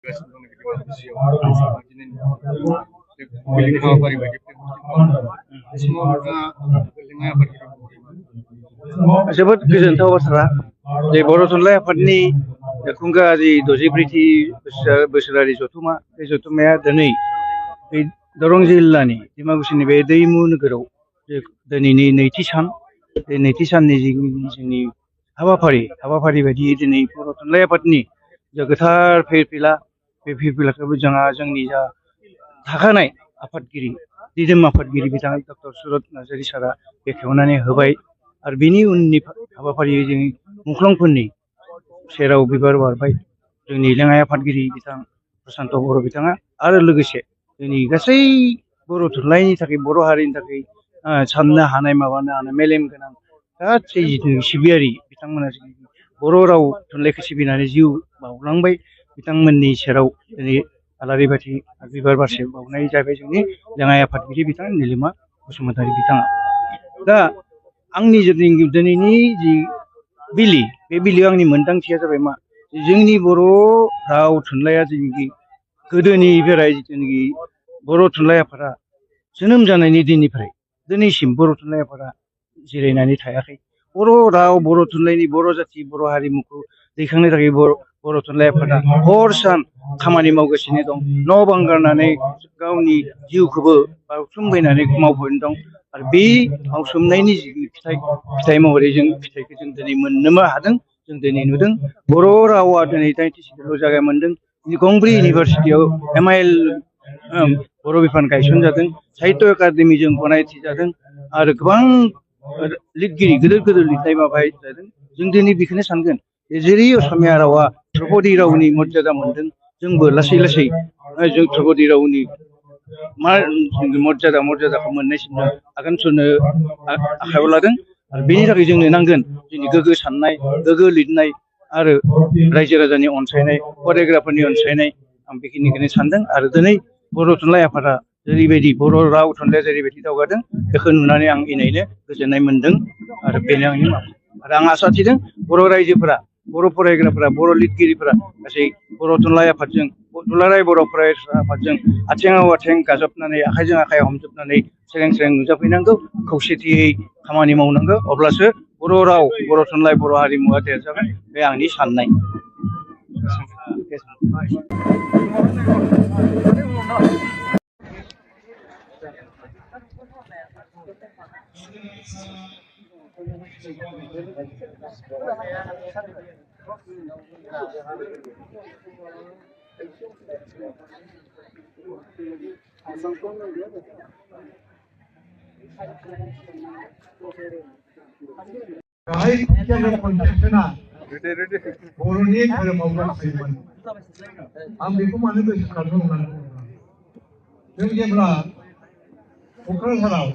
सोलिगासिनो दं बिदि माखासेयाव दिनैनि बिल्डिं हाबाफारि बायदि बे समाव नोंथाङा लेङाइ आफादगिरि जोबोद गोजोनथाव बाथ्रा जे बर' थुनलाइ आफादनि खुंगा जि 63थि बोसोरारि जथुमा बे जथुमाया दिनै बे दरं जिल्लानि डिमाकुसिनि बे दैमु नोगोराव दिनैनि नैथि सान बे नैथि साननि जोंनि हाबाफारि बायदियै दिनै बर' थुनलाइ आफादनि जा गोथार फिरफिला बे फिरफिलाखौबो जोंनि जा थाखानाय आफादगिरि दिदोम आफादगिरि बिथां डक्टर सुरत नार्जारि सारा बेखेवनानै होबाय आरो बिनि उननि हाबाफारियै जों मुंख्लंफोरनि सेराव बिबार बारबाय जोंनि लेङाइ आफादगिरि बिथां प्रसान्त बर' बिथाङा आरो लोगोसे जोंनि गासै बर' थुनलाइनि थाखाय बर' हारिनि थाखाय साननो हानाय माबानो हानाय मेलेम गोनां गासै जिथु सिबियारि बिथांमोना बर' राव थुनलाइखौ सिबिनानै जिउ बाउलांबाय बिथांमोननि सेराव दिनै आलारि बाथि बिबार बारसे बाउनाय जाबाय जोंनि लेङाइ आफादगिरि बिथां निलिमा बसुमतारी बिथाङा। दा आंनि दिनैनि जि बिलि बे बिलियाव आंनि मोनदांथिया जाबाय मा जोंनि बर' राव थुनलाइया जोंनि गोदोनिफ्राय जिथुनाखि बर' थुनलाइ आफादा जोनोम जानायनि दिननिफ्राय दिनैसिम बर' थुनलाइ आफादा जिरायनानै थायाखै। बर' राव बर' थुनलाइनि बर' जाथि बर' हारिमुखौ दैखांनो थाखाय बर' थुनलाइ आफादा हर सान खामानि मावगासिनो दं। न' बां गारनानै गावनि जिउखौबो बाउसोमबोनानै मावबोनो दं आरो बे मावसोमनायनि फिथाइ महरै जों फिथाइखौ जों दिनै मोननोबो हादों। जों दिनै नुदों बर' रावा दिनै 97 जायगा मोनदों। गंब्रै इउनिभारसिटियाव MIL बर' बिफान गायसनजादों। साहित्य एकाडेमिजों गनायथि जादों आरो गोबां लिरगिरि गिदिर लिरनाय माबाय जादों। जों दिनै बेखौनो सानगोन जेरै असमिया रावा ध्रुपदि रावनि मर्यादा मोनदों जोंबो लासै लासै जों ध्रुपदि रावनि मर्यादाखौ मोननायसिम आगान सुरनो आखायाव लादों आरो बेनि थाखाय जोंनो नांगोन जोंनि गोग्गो साननाय गोग्गो लिरनाय आरो रायजो राजानि अनसायनाय फरायग्राफोरनि अनसायनाय आं बेखिनिखौनो सानदों आरो दिनै बर' थुनलाइ आफादा जेरैबायदि बर' राव थुनलाइया जेरैबायदि दावगादों बेखौ नुनानै आं इनायनो गोजोननाय मोनदों आरो बेनो आंनि माबा आरो आं आसा थिदों बर' रायजोफोरा बर' फरायग्राफोरा बर' लिरगिरिफोरा गासै बर' थुनलाइ आफादजों दुलाराय बर' फरायसा आफादजों आथिङाव आथिं गाजबनानै आखाइजों आखाइ हमजोबनानै सेरें सेरें नुजाफैनांगौ खौसेथियै खामानि मावनांगौ अब्लासो बर' राव बर' थुनलाइ बर' हारिमुवा देरजागोन बे आंनि साननाय। गाहाय कनसेप्सना बर'नि धोरोमाव दंखायोमोन। आं बेखौ मानो गोसोखांदों होननानै बुङोब्ला जों जेब्ला क'क्राझाराव